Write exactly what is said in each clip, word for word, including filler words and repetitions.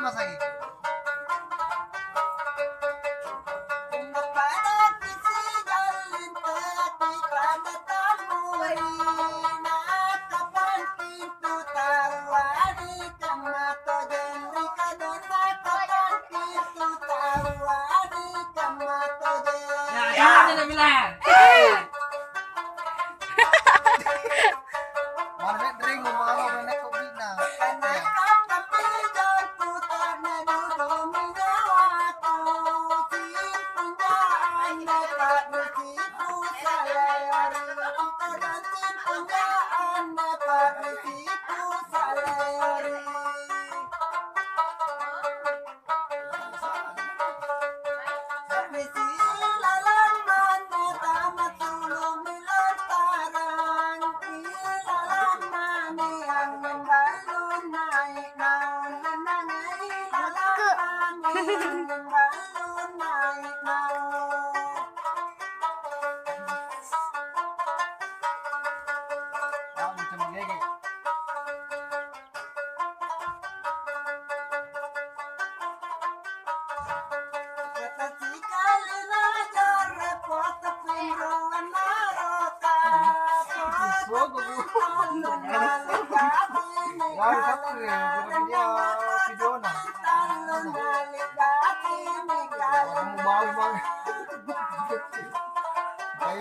Masagi. Ya, ya, dia bilang. Mana nek ring, mana nek kok bina.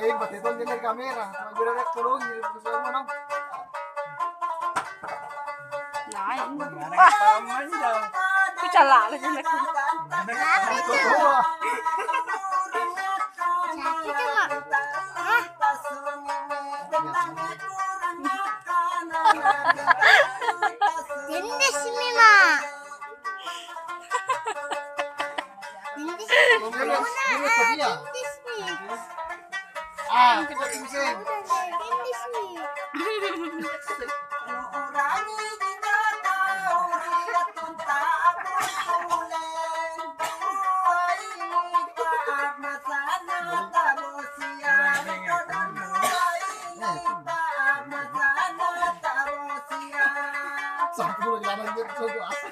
Eh, pati tong di kamera, cuma gue lihat tolong, jadi fokus semua, no? Lain. Wah. Itu cala lagi, lagi. Wah. Sakit, Mak. Hah? Jenis ini, Mak. Jenis ini. Jenis, jenis apa dia? Jenis nih. Ah, kita pusing. Jenis nih. Sampai lagi lama dia coba.